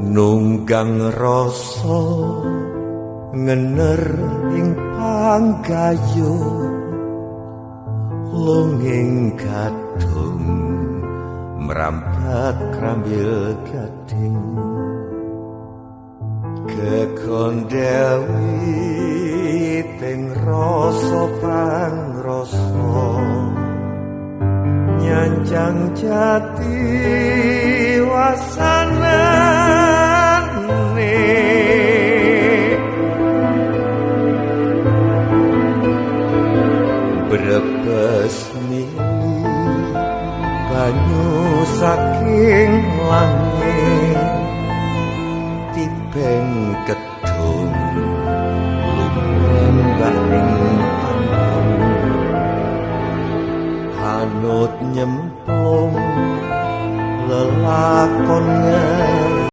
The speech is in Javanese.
Nunggang rasa ngener ing panggayu, lunging kadung mrambat krambil gading, kekondewi ting rasa pangrasa, nyancang jati wasana.